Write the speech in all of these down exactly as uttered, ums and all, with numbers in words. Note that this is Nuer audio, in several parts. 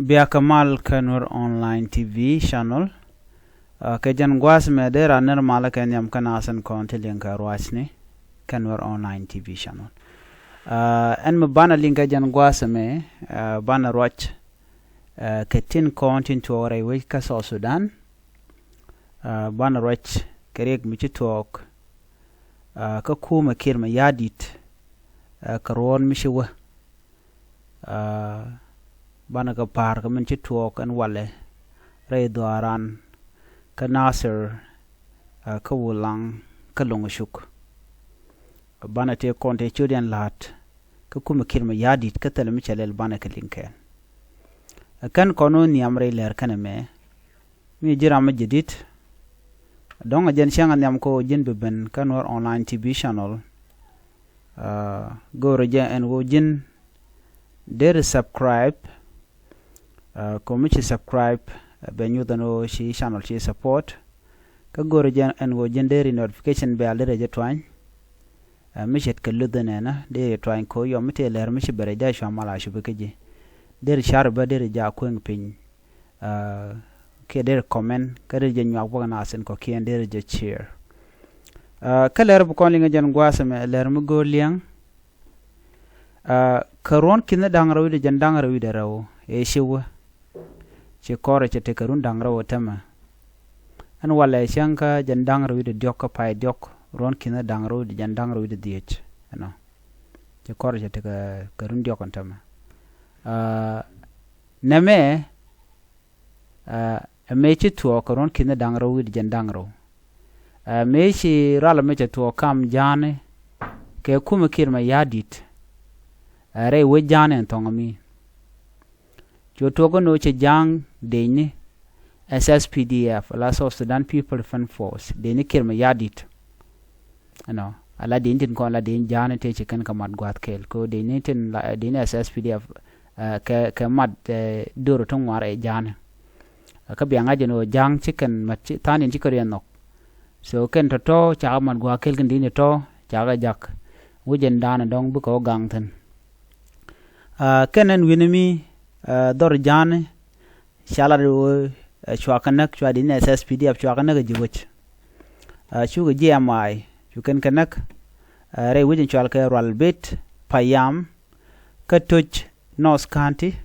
Biakä mal kä Nuer Online T V channel. Kɛ jɛn gua̱a̱th mɛ dee ran nɛr malä kɛ nhiam kä nath in kɔn ti liŋ kɛ ruacni kä Nuer Online T V channel. Ɛn mi banɛ liŋ kɛ jɛn gua̱a̱th mɛ, banɛ ruac kɛ tin kɔn tin tuɔɔk rɛy wec kä South Sudan. Banɛ ruac kɛ riɛk mi ci tuɔɔk kä kumɛ Kiir Mayardit kɛ ruɔ̱n mi ci wä. Banɛ kɛ pa̱a̱r kɛ min ci tuɔɔk ɛn walɛ rɛy dhuaaran kä Nasir, kä Wulaŋ, kä Loŋcuk. Banɛ tëë kɔn tëë ciötdiɛn la̱a̱t kä kumɛ Kiir Mayardit kä thilɛ mi cɛ lɛl banɛ kɛ liŋ kɛɛl. Ɛ kɛn kɔn wä nhiam rɛy lɛr kɛnɛ mɛ mi ji̱ ram mi jɛ di̱t. Dɔ̱ŋ ɛ jɛn cäŋ ɛ nhiam kɛ ɣöö ji̱n bi ben kä Nuer Online T V channel. Go̱o̱rɛ jɛ ɛn ɣöö ji̱n deri subscribe. Kɛ mi ci subscribe bɛ nyuth ɛn ɣöö ci channel ci support. Kä go̱o̱rɛ jɛ ɛn ɣöö ji̱n deri notification bell deri jɛ tuany. Mi ce̱tkɛ luth ɛnɛnä deri tuany kɛ ɣöö yɔm mi tëë lɛr mi ci bɛ rɛy dee cua mal a cupi kä ji̱. Deri car bä deri jɛ a kueŋ piny. Kiɛ deri comment kä deri jɛ nyuak bäkɛ nath in kɔ̱kiɛn deri jɛ share. Kä lɛr bi kɔn liŋ ɛ jɛn gua̱a̱th ɛmɛ lɛr mi go̱o̱r liɛŋ. Kɛ ruɔ̱n ki̱n da̱ŋ rɛw wi̱cdɛ jɛn da̱ŋ rɛw wi̱cdɛ rɛw ëë ci wä. Ci kɔrɛ cɛ tekɛ run da̱ŋ rɛw ɛ tämɛ. Ɛn walɛ cäŋ kä jɛn da̱ŋ rɛw wi̱cdɛ diɔ̱k kä pay diɔ̱k ruɔ̱n ki̱n da̱ŋ rɛw wi̱cdɛ jɛn da̱ŋ rɛw wi̱cdɛ dhiec. Ɛnɔ ci kɔrɛ cɛ tekɛ kɛ run diɔ̱k ɛn tämɛ. Nɛmɛ ɛ mëë ci tuɔɔk kɛ ruɔ̱n ki̱n da̱ŋ rɛw wi̱cdɛ jɛn da̱ŋ rɛw. Ɛ mëë ci ralɛ mëë cɛ tuɔɔk kam ja̱a̱ni kɛ kumɛ Kiir Mayardit. Ɛ rɛy wec ja̱a̱ni ɛn thɔŋ ɛmi cu tuɔɔk ɛn ɣöö cɛ ja̱a̱ŋ deecni S S P D F la South Sudan People Defense Force deecni Kiir Mayardit. Ɛnɔ ala deecni tin kɔn la deecni ja̱a̱ni tëë ci kɛn kɛ mat gua̱a̱th kɛɛl kɛ ɣöö deecni tin la deecni S S P D F kɛ kɛ mat do̱r ti ŋuar ɛ ja̱a̱ni. Kä bia ŋa̱c ɛn ɣöö ja̱a̱ŋ ci kɛn mat tha̱a̱ŋ in ci kɛ riɛn nhɔk. So kɛn tɔ̱tɔ̱ cakɛ mat gua̱a̱th kɛɛl kɛn di̱i̱n tɔ̱tɔ̱ cakɛ jak. Wec ɛn da̱a̱n ɛ dɔ̱ŋ bikɛ wä gaŋ thi̱n. Kɛn ɛn wi̱n ɛmi dhɔr ja̱a̱ni ca lat ɣöö cua kɛ näk cua di̱i̱n S S P D F cua kɛ näk ɛ ji̱ wec. Cukɛ ji̱ M I cu kɛn kɛ näk rɛy wec in cual kɛ Rual Bet, Payam, kä Toc North County,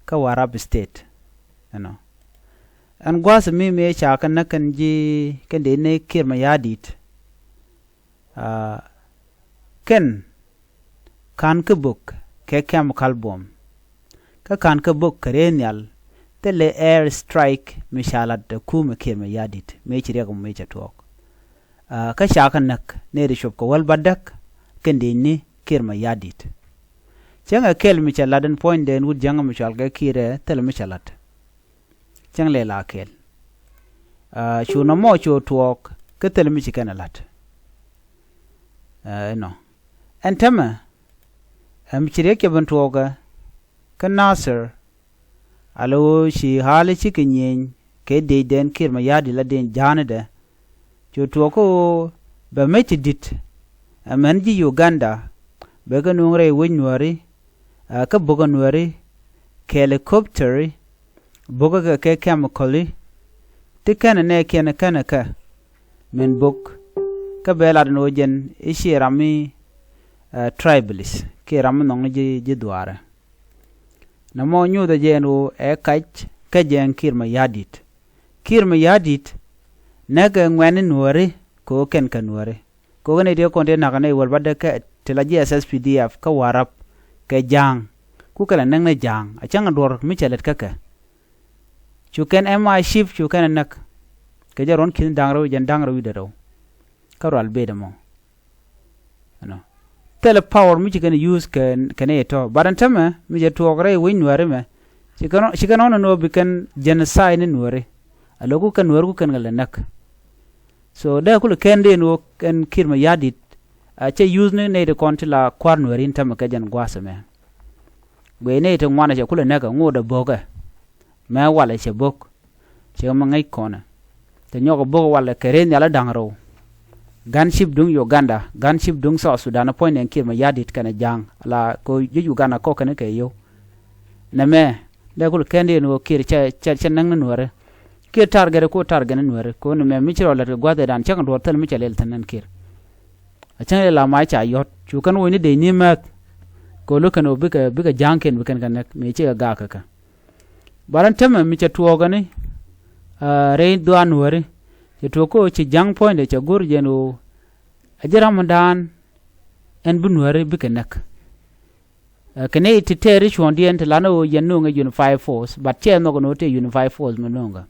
kä Warrap State. Ɛnɔ ɛn gua̱a̱th mi mëë ca kɛ näk kɛn ji̱ kɛn dee ni Kiir Mayardit. Kɛn ka̱n kä bök kɛ chemical bomb. Kä ka̱n kä bök kɛ rɛy nhial thilɛ air strike mi ca lat ɛ kumɛ Kiir Mayardit mëë ci riɛk mɔ mëë cɛ tuɔɔk. Kä ca kɛ näk nɛy ti cop kɛ wäl bädäk kɛn dee ni Kiir Mayardit. Cäŋɛ kɛl mi cɛ lat ɛn puɔ̱nydɛ ɛn wut jiäŋä mi cɔal kɛ Kiir ɛ thilɛ mi cɛ lat. Cäŋ lɛ la kɛl. Cu nɔmɔ cu tuɔɔk kä thilɛ mi ci kɛn ɛ lat. Ɛnɔ ɛn tämɛ ɛm ci riɛk cɛ ben tuɔɔkɛ kä Nasir. Ala ɣöö ci ɣa̱a̱lä cikɛ nyieny kɛ dëëcdɛn Kiir Mayardit la dëëny ja̱a̱nädɛ. Cu tuɔɔk kä ɣöö bɛ mec ti di̱t ɛmɛn ji̱ Uganda bɛ kɛ nuŋ rɛy wec Nuääri. Kä bo̱kä Nuääri kɛ helicopter-i bo̱kä kɛ kɛ chemical-i ti kɛnɛ nɛɛkiɛn kɛnɛ kɛ min bo̱k. Kä bɛ lat ɛn ɣöö jɛn i̱ ciɛ ram mi tribalist kiɛ ram mi nhɔkni ji̱ ji̱ dhuaarɛ. Nɔmɔ nyuuthɛ jɛ ɛn ɣöö ɛ kac kä jɛ ɛn Kiir Mayardit. Kiir Mayardit näkɛ ŋuɛ̈tni Nuääri kɛ ɣöö kɛn kɛ Nuääri. Kɛ ɣöö kɛn i̱ ti kɔn ti nakä nɛy wäl bädäk kɛ ti la ji̱ S S P D F kä Warrap kɛ ja̱a̱ŋ. Ku kɛn la näk ni ja̱a̱ŋ a cäŋ a duɔ̱r mi cɛ lät kä kɛ. Cu kɛn M I chief cu kɛn a näk kɛ jɛ ruɔ̱n ki̱n da̱ŋ rɛw jɛn da̱ŋ rɛw wi̱cdɛ rɛw. Kä Rual Bet ɛmɔ. Ɛnɔ thilɛ power mi ci kɛn use kɛ kɛ nɛy tɔ̱. But ɛn tämɛ mi cɛ tuɔɔk rɛy wec Nuääri mɛ ci kɛn ci kɛn ɣɔn ɛn ɣöö bi kɛn genocide ni Nuääri. A lo̱ku kɛn Nuääri ku kɛn kɛ lɛ näk. So dee kulɛ kɛn dee ɛn ɣöö ɛn Kiir Mayardit a cɛ use ni nɛy ti kɔn ti la kua̱r Nuääri in tämɛ kɛ jɛn gua̱a̱th ɛmɛ. Guiy nɛy ti ŋuan a cɛ kulɛ näk ɛ ŋot ɛ bo̱kɛ. Mɛ walɛ cɛ bo̱k. Cɛ mɛ ŋäc kɔnɛ. Te nyɔk bo̱k walɛ kɛ rɛy nhial da̱ŋ rɛw. Gunship duŋ Uganda, gunship duŋ South Sudan puɔ̱ny nɛn Kiir Mayardit kɛnɛ ja̱a̱ŋ la kɛ ji̱ Uganda kɔk kɛnɛ kɛ yio̱w. Nɛmɛ Dee kul kɛn diɛn ɣöö Kiir cɛ, cɛ, cɛ näk ni Nuääri. Kiir target ku target ni Nuääri. Kɛ ɣöö ni mɛ mi ci rɔ lät kɛ gua̱thɛ dan cäŋ duɔ̱ɔ̱r thil mi cɛ lɛl thi̱n ɛn Kiir. A cäŋ lɛl a mac ca yɔ̱t cu kɛn woc ni dec ni määth. Kɛ ɣöö lo̱k kɛn ɣöö bikɛ, bikɛ ja̱a̱ŋkiɛn bi kɛn kɛ näk mi cikɛ gaak kɛ kɛ. Ba rɔ̱n tämɛ mi cɛ tuɔɔkɛ ni, ah, rɛy dhuaan Nuääri. Cɛ tuɔɔk kä ɣöö ci ja̱a̱ŋ puɔ̱nydɛ cɛ go̱r jɛn ɣöö a ji̱ ram mi daan ɛn bi Nuääri bikɛ näk. Ɛ, kɛ nɛy ti tɛɛri cuɔ̱ɔ̱ŋdiɛn ti lan ɣöö yɛn no̱o̱ŋɛ unified force, but cɛ nhɔk ɛn ɣöö tëë unified force mi no̱o̱ŋɛ.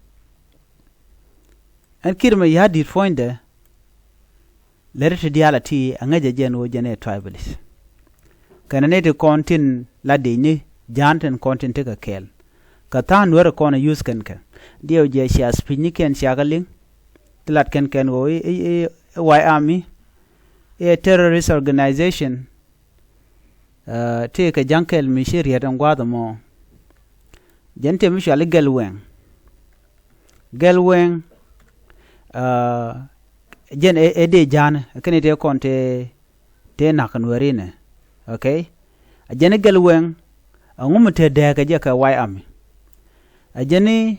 Ɛn Kiir mɛ ya̱a̱ di̱t puɔ̱nydɛ, lɛri ti diaal a ti a ŋäcɛ jɛn ɣöö jɛn ɛ tribalist. Kɛnɛ nɛy ti kɔn tin la dec ni ja̱a̱n tin kɔn tin tekɛ kɛɛl. Kɛ tha̱a̱ŋ Nuäärɛ kɔn a use kɛn kɛ. Diɛw jɛ cia speech ni kɛn cia kɛ liŋ. Ti lat kɛn kɛn ɣöö i̱, i̱, i̱, i̱ White Army i̱ ɛ terrorist organization. Ɛ, tëëkɛ ja̱ŋ kɛl mi ci riet ɛn gua̱a̱th ɛmɔ. Jɛn tëë mi cuali Gɛl Wɛŋ. Gɛl Wɛŋ, ɛ, jɛn ɛ, ɛ dee ja̱a̱n, kɛn i̱ tëë kɔn tëë, tëë na̱k Nuääri nɛ. Okay? Ɛ jɛn i̱ Gɛl Wɛŋ, ɛŋu mi tëë dɛɛkɛ jɛ kɛ White Army. Ɛ jɛn i̱,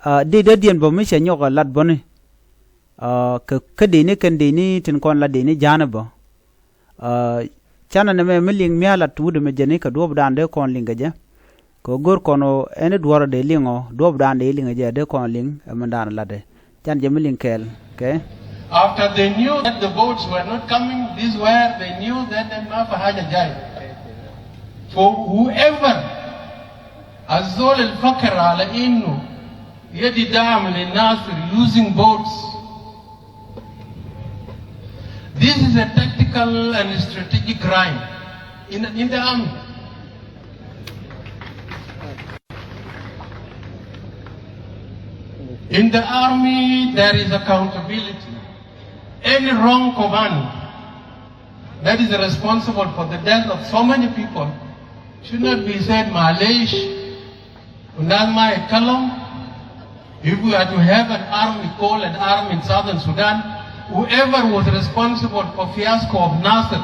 ɛ, dee dee diɛn bä mi cɛ nyɔk ɛ lat bäni. Ɛ, kɛ, kä dee ni kɛn dee ni tin kɔn la dee ni ja̱a̱n bä. Ɛ, canɛ nɛmɛ mi liŋ mi a lat wut ɛmɛ jɛn i̱ kɛ duɔ̱ɔ̱pdan dee kɔn liŋ kɛ jɛ. Kɛ go̱r kɔn ɔ ɛn i̱ duɔ̱ɔ̱r dee liŋ ɔ, duɔ̱ɔ̱pdan dee liŋ kɛ jɛ dee kɔn liŋ ɛmɛndan latdɛ. Can jɛ mi liŋ kɛɛl, okay? After they knew that the boats were not coming, this is where they knew that the mafi haja jai. For whoever, الزول الفكر على إنه يدي دعم للناصر using boats. This is a tactical and strategic crime in, in the army. In the army, there is accountability. Any wrong command that is responsible for the death of so many people should not be said, "Malesh, unas ma ikalam." If we are to have an army called an army in Southern Sudan, whoever was responsible for fiasco of Nasir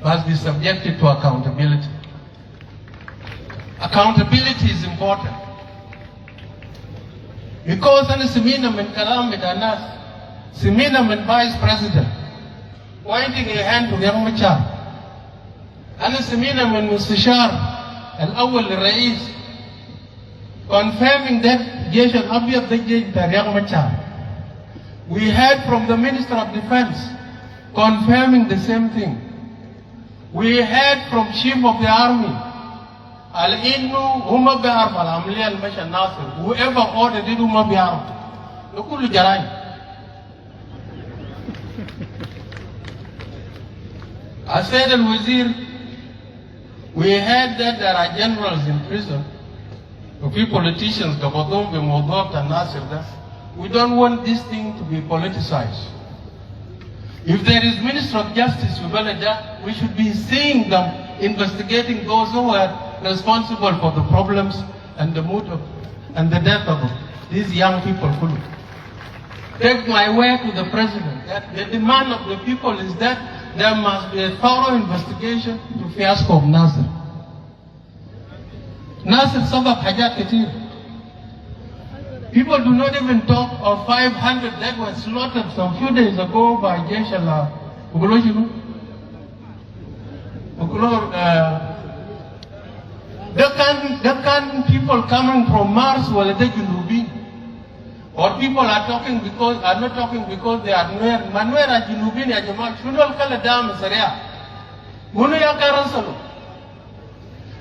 must be subjected to accountability. Accountability is important. Because أنا سمعنا من كلام بتاع ناس، سمعنا من vice president pointing a hand to Riek Machar. أنا سمعنا من مستشار الأول للرئيس confirming that جيش الأبيض ده جيش بتاع رياك مشار. We heard from the Minister of Defense confirming the same thing. We heard from Chief of the Army على إنه هو ما بيعرف العملية اللي مشى ناصر. Whoever ordered it هو ما بيعرف. ده كله جرائم. السيد الوزير, we heard that there are generals in prison. وفي politicians قبضوهم بموضوع بتاع ناصر ده. We don't want this thing to be politicized. If there is Minister of Justice في بلد ده, we should be seeing them investigating those who were responsible for the problems and the mood of, and the death of these young people كلهم. Take my word to the president that the demand of the people is that there must be a thorough investigation to fiasco of Nasir. Nasir سبب حاجات كتير. People do not even talk of five hundred that were slaughtered some few days ago by جيش ال-, بقولوا شنو؟ بقولوا, uh, ده كان, ده كان people coming from Mars ولا ده جنوبين؟ Or people are talking because, are not talking because they are Nuer. ما نوير جنوبين يا جماعة. شنو الكلا دام سريع؟ منو يا كان رسلوا؟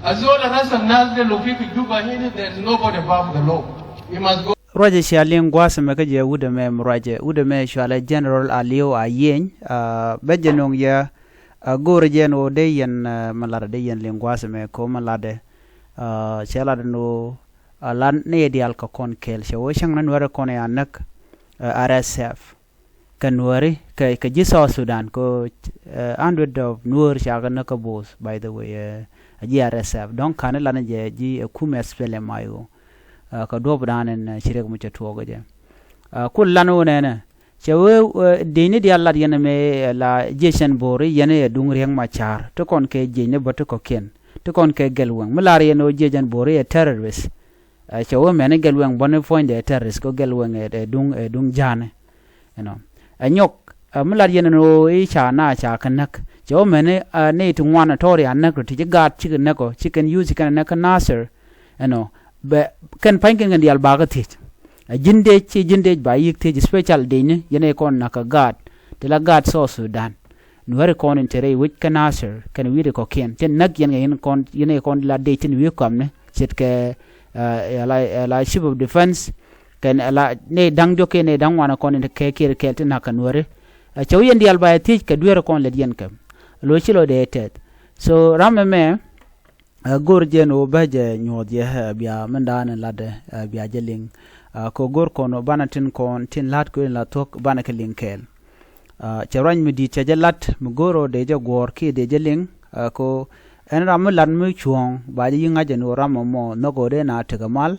الزول رسل ناس دي لو في في جوبا هنا, there is nobody above the law. He must go. Ruacɛ cia liŋ gua̱a̱th ɛmɛ kä jɛ wut ɛmɛ mi ruacɛ, wut ɛmɛ cualɛ General Aliu Ayeny. Bɛ jɛ no̱o̱ŋ yɛ, go̱o̱rɛ jɛ ɛn ɣöö dee yɛn, mi latdɛ dee yɛn liŋ gua̱a̱th ɛmɛ kɛ ɣöö mi latdɛ, cɛ latdɛ ɛn ɣöö, lat ni yɛ diaal kɛ kɔn kɛɛl cɛ ɣöö cäŋ ni Nuäärɛ kɔn ya näk, R S F. Kɛ Nuääri, kɛ, kɛ ji̱ South Sudan, kɛ, hundred of Nuäär ca kɛ näk kä bo̱o̱th, by the way, ɛ ji̱ R S F. Dɔ̱ŋ ka̱n i̱ lan jɛ ji̱ ɛ kumɛ S P L M I O. Kɛ duɔ̱ɔ̱pdan ɛn ci Riek mi cɛ tuɔɔk jɛ. Kul lan wä nɛnɛ. Cɛ wee, dec ni diaal lat yɛn ɛmɛ, la jiɛc cɛn bo̱o̱ri yɛn ɛ duŋ Riek Macar. Ti kɔn kɛ jiɛc ni bä ti kɔ̱kiɛn. ti kɔn kɛ Gɛl Wɛŋ. Mi lar yɛn ɣöö jiɛc ɛn Bor i̱ ɛ terrorist. Ɛ, cɛ wee mɛni Gɛl Wɛŋ bä ni puɔ̱nydɛ ɛ terrorist, kɛ Gɛl Wɛŋ ɛ, ɛ duŋ, ɛ duŋ ja̱a̱ni. You know. Ɛ nyɔk, ɛ, mi lar yɛn ɛn ɣöö i̱ ca na ca kɛ näk. Cɛ wee mɛni, ɛ, nɛy ti ŋuan ɛ tɔɔr ya näk rɔ ti ci gaat cikɛ näk ɔ, ci kɛn yuuth ci kɛn ɛ näk kä Nasir. You know. Bɛ kɛn pa̱ny kɛn kɛn diaal ba kä thiec. Ɛ ji̱n dec, ci ji̱n dec ba yi̱k thiec, special decni, yɛn ɛ kɔn näk kä gaat. Ti la gaat South Sudan. Nuääri kɔn in te rɛy wec kä Nasir, kɛn wi̱i̱dɛ kɔ̱kiɛn. Tin näk yɛn kɛ yɛn kɔn, yɛn kɛ kɔn la dec tin wi̱i̱ kɔamni. Ce̱tkɛ, ɛ, ɛ la, ɛ la chief of defense, kɛn ɛ la nɛy da̱ŋ diɔ̱k kɛ nɛy da̱ŋ ŋuan kɔn in te kɛ kiɛɛr kɛɛl tin näk kɛ Nuääri. Ɛ cɛ wi̱i̱ yɛn diaal ba yɛ thiec kɛ dueerɛ kɔn lät yɛn kɛ. Lo̱c ci lɔ dee tɛth. So ram ɛmɛ, Ɛ, go̱r jɛn ɣöö bä jɛ nyuɔ̱th yɛ, ɛ, bia mindan in latdɛ, ɛ, bia jɛ liŋ. Ɛ, kɛ go̱r kɔn ɣöö banɛ tin kɔn tin la̱t kɛ in la thuɔ̱k banɛ kɛ liŋ kɛɛl. Ɛ, cɛ ruac mi di̱i̱t cɛ jɛ lat mi go̱r ɣöö dee jɛ guɔ̱ɔ̱r kiɛ dee jɛ liŋ. Ɛ, kɛ ɛn ram mi lat mi cuɔ̱ɔ̱ŋ ba jɛ yi̱ ŋa̱c ɛn ɣöö ram ɛmɔ nhɔk ɣöö dee na tekɛ mal.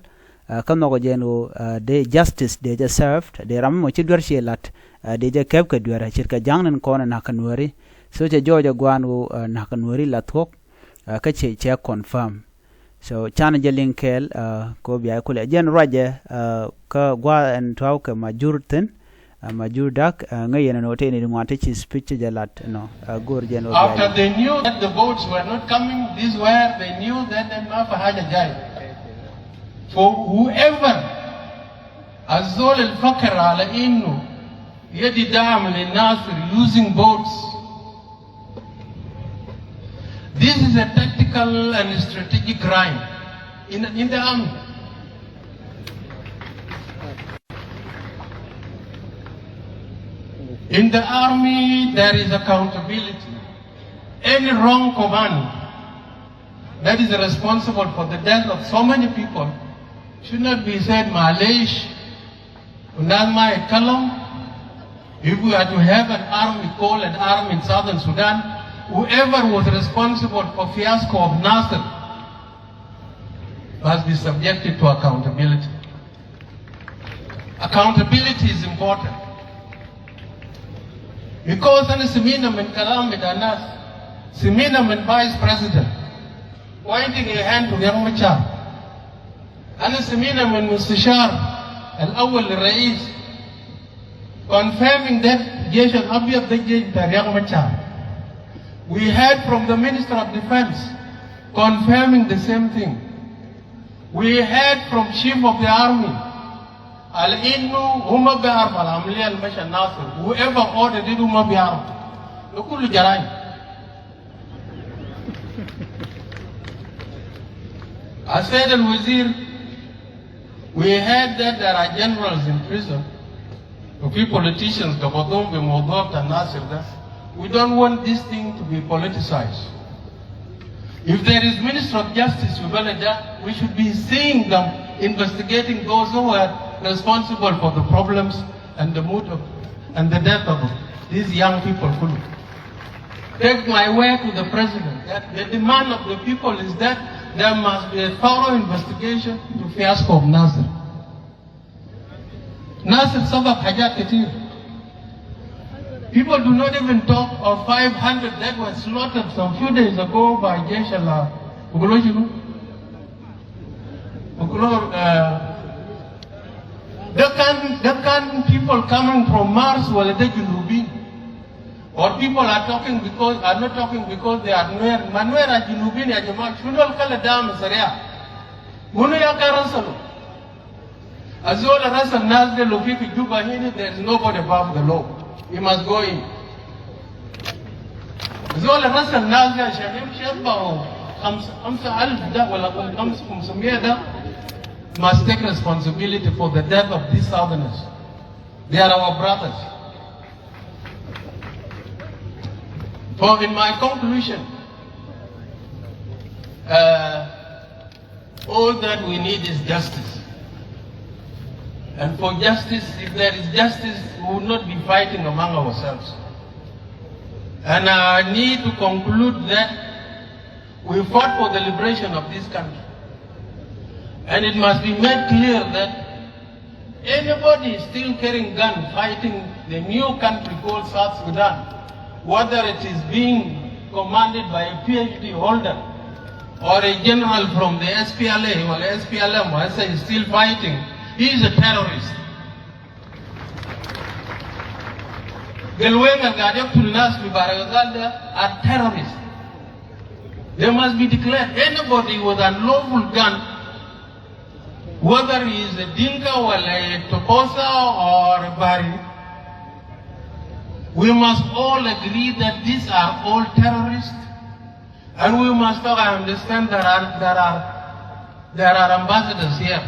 Ɛ, kä nhɔk jɛn ɣöö, ɛ, dee justice dee jɛ served, dee ram ɛmɔ ci duer ciɛ lat, ɛ, dee jɛ kɛp kɛ duer, ɛ, ce̱tkɛ ja̱ŋ in kɔn ɛ na̱k kɛ Nuääri. So cɛ jɔɔc ɛ gua̱a̱n ɣöö, ɛ, na̱k kɛ Nuääri la thuɔ̱k. Ɛ, kä cɛ, cɛ confirm. So canɛ jɛ liŋ kɛɛl, ɛ, kɛ ɣöö bia kulɛ jɛn ruacɛ, ɛ, kä gua̱a̱th ɛn tuaw kɛ Majur thi̱n, ɛ, Majur Dak, ɛ, ŋäc yɛn ɛn ɣöö tëë ni di ŋuan ti ci speech cɛ jɛ lat, you know, ɛ, go̱r jɛn ɣöö bia. After they knew that the boats were not coming, this where they knew that, then, ma fi haja jai. For whoever, الزول الفكر على إنه يدي دعم للناصر using boats. This is a tactical and strategic crime in, in the army. In the army, there is accountability. Any wrong command that is responsible for the death of so many people should not be said, "Malesh, unas ma yitkalam." If we are to have an army called an army in Southern Sudan, whoever was responsible for fiasco of Nasir must be subjected to accountability. Accountability is important. Because أنا سمعنا من كلام بتاع ناس، سمعنا من vice president pointing a hand to Riek Machar. أنا سمعنا من مستشار الأول للرئيس confirming that جيش الأبيض ده جيش بتاع رياك مشار. We heard from the Minister of Defense confirming the same thing. We heard from Chief of the Army على إنه هو ما بيعرف العملية اللي مشى ناصر. Whoever ordered it هو ما بيعرف. ده كله جرائم. السيد الوزير, we heard that there are generals in prison. وفي politicians قبضوهم بموضوع بتاع ناصر ده. We don't want this thing to be politicized. If there is Minister of Justice في بلد ده, we should be seeing them investigating those who were responsible for the problems and the mood of, and the death of these young people كلهم. Take my word to the president that the demand of the people is that there must be a thorough investigation to fiasco of Nasir. Nasir سبب حاجات كتير. People do not even talk of five hundred that were slaughtered some few days ago by جيش ال-, بقولوا شنو؟ بقولوا, uh, ده كان, ده كان people coming from Mars ولا ده جنوبين؟ Or people are talking because, are not talking because they are Nuer. ما نوير الجنوبين يا جماعة. شنو الكلا دعم سريع؟ منو يا كان رسلوا؟ الزول الرسل الناس دي لو في, في جوبا هنا, there is nobody above the law. He must go in. الزول الرسل الناس دي عشان يمشي يطبعوا خمس-, خمسة ألف ده ولا خمس-, خمسمية ده must take responsibility for the death of these southerners. They are our brothers. For in my conclusion, uh, all that we need is justice. And for justice, if there is justice, we will not be fighting among ourselves. And I need to conclude that we fought for the liberation of this country. And it must be made clear that anybody is still carrying gun fighting the new country called South Sudan, whether it is being commanded by a P H D holder or a general from the S P L A or S P L M, as I say, is still fighting, he is a terrorist. Gelweng and Gadiak Tulnas Mubarak Zalda are terrorists. They must be declared. Anybody with a lawful gun, whether he is a Dinka or a Toposa or a Bari, we must all agree that these are all terrorists. And we must talk, I understand there are, there are, there are ambassadors here.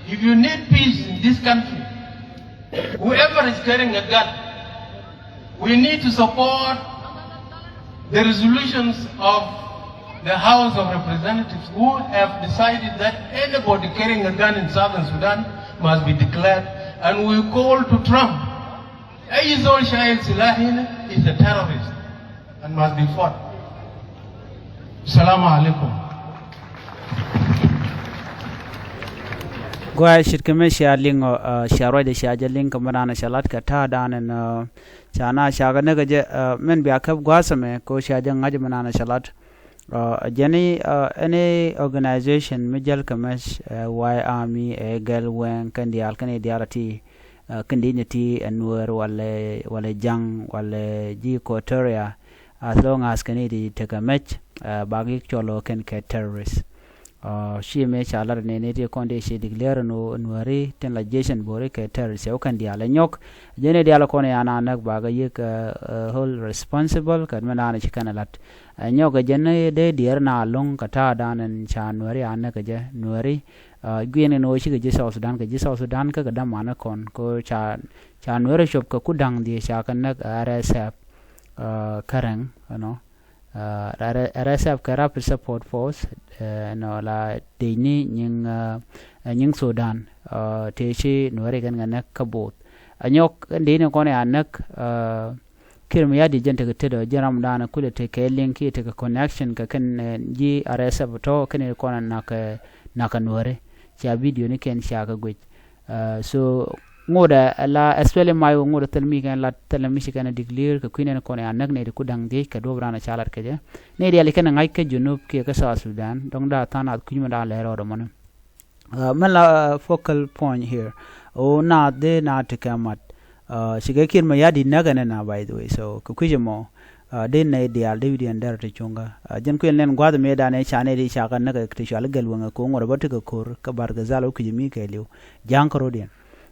If you need peace in this country, whoever is carrying a gun, we need to support the resolutions of the House of Representatives, who have decided that anybody carrying a gun in Southern Sudan must be declared. And we call to Trump, أي زول شايل سلاح هنا is a terrorist and must be fought. Salamu alaikum. Guay, shit keme shia lingo, uh, shia roide shia je lingo, manana shalat ka ta dan and, uh, shana shaga nega je, uh, men bia kap guasame ko shia je ngaj manana shalat. Uh, jeni, uh, any organization mi jal kamesh, uh, White Army, uh, Gelweng, kan dial, kan dial ati, uh, kan di nyati, uh, Nuer, wale, wale Jang, wale ji Equatoria, as long as kan di take a match, uh, bagi cholo ken ke terrorist. Uh, shi me cha lar ne ne ti kon de shi declare no Nueri tin la jeshen bori ke terrorist, o kan dial nyok. Jene dial kon ya na nak baga yik, uh, uh, whole responsible, kan me na ne shi kan lat. Uh, nyok jene de dier na long ka ta dan en cha Nueri a nak je Nueri. Uh, gwin no shi ke je South Sudan, ke je South Sudan ke ka da mana kon, ko cha, cha Nueri shop ka kudang di cha kan nak R S F, uh, karang, you know. Uh, R S F kɛ Rapid Support Force, uh, nɔ la dec ni nyiŋ, uh, nyiŋ Sudan, uh, tëë ci Nuɛri kɛn kɛ näk kä both. Anyɔk kɛn dec ni kɔn ya näk, uh, Kiir Mayardit jɛn tekɛ tetdɔ, jɛn ram dan kulɛ tekɛ link kiɛ tekɛ connection kɛ kɛn, uh, ji̱ R S F tɔ kɛn kɔn nak, uh, nak kɛ Nuɛri. Cia video ni kɛn cia kɛ guic. Uh, so ŋot ɛ la especially my ŋot ɛ thil mi kɛn la thil mi ci kɛn a declare kɛ kui̱n ɛn kɔn ya näk nɛ di ku da̱ŋ dhiec kɛ duɔp ran a ca lat kɛ jɛ. Nɛ diali kɛn a ŋa̱c kä Junub kiɛ kä South Sudan dɔ̱ŋ da than a kui̱n mi da lɛr ɔdɔ mɔni. Uh, mɛn la, uh, focal point here. O na de na ti kɛ mat. Uh, ci kɛ Kiir Mayardit näk ɛn na, by the way. So kɛ kui̱c ɛmɔ, uh, de nɛ dial de wi̱diɛn dɛr ti cuŋkä. Uh, jɛn kui̱n lɛn gua̱th mi dan ɛ ca nɛ di ca kɛ näk ti cual Gelweng ɛ ko̱ ŋot ɛ bä ti kɛ ko̱r kä Bar Gazal wä kui̱c mi kɛ liw. Ja̱a̱ŋ kä rodiɛn.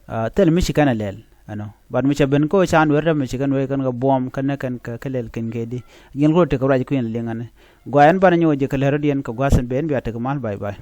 Uh, thil mi ci kɛn a lɛl, you know. But mi ca ben kä ca Nuɛr, mi ci kɛn wee kɛn kɛ buɔm kɛn kɛn kɛ lɛl kɛn kɛ di. Yɛn kɛ rot tekɛ ruac kui̱n liŋ ɛn. Gua ɛn banɛ nyɔk jɛ kɛ lɛr rodiɛn kɛ gua̱th ɛn ben bia tekɛ mal, bye bye.